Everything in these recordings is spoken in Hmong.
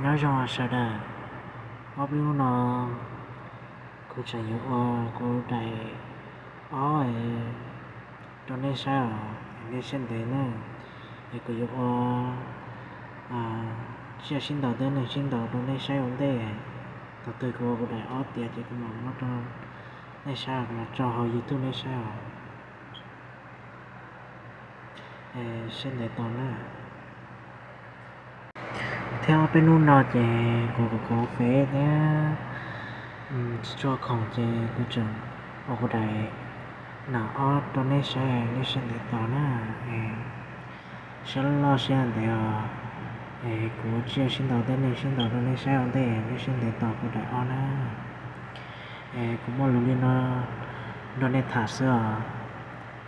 Nyob zoo sawv daws, ob peb hnub no kuv tseem yuav ua kuv daim ob rau nej saib os, nej siab ntev na. Es kuv yuav ua tsiaj sib ntaus thiab neeg sib ntaus rau nej saib ua ntej. Thaum twg kuv ua kuv daim ob tiav ces kuv mam muab rau nej saib, kuv mam tso hauv YouTube nej saib os. Siab ntev tos na. Thiab ob peb hnub no ces kuv kuv kuv fev thiab tsis tshua khoom ces kuv tseem ua kuv daim nam ob rau nej saib, nej siab ntev tos na. Siab loj siab ntev os. Es kuv tsiaj sib ntaus thiab neeg sib ntaus rau nej saib ua ntej, nej siab ntev tos kuv daim ob na. Es kuv muaj lus li no nrog nej tham xwb os.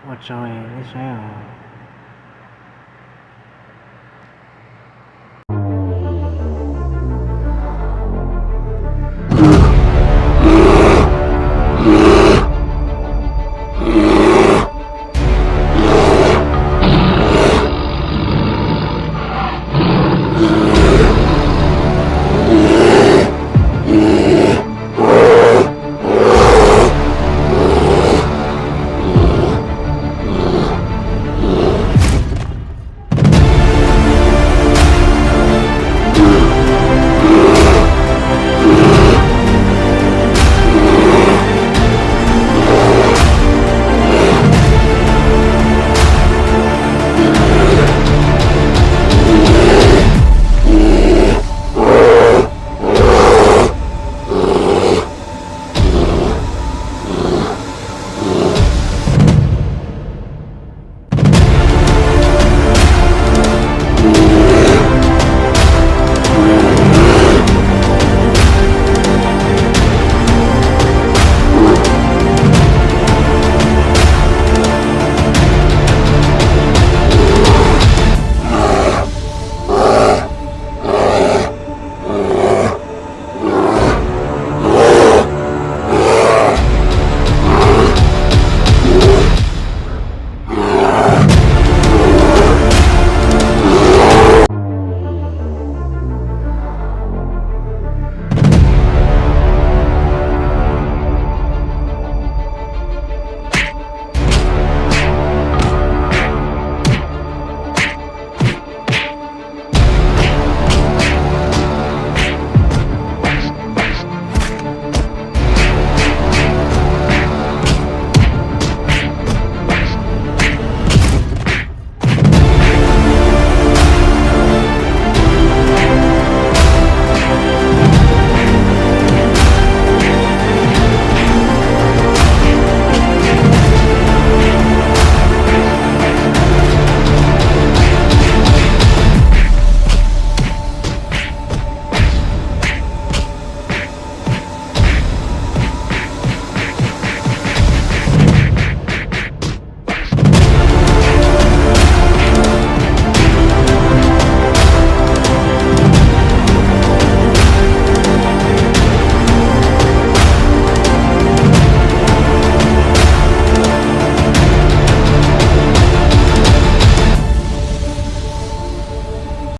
Ua tsaug nej saib os.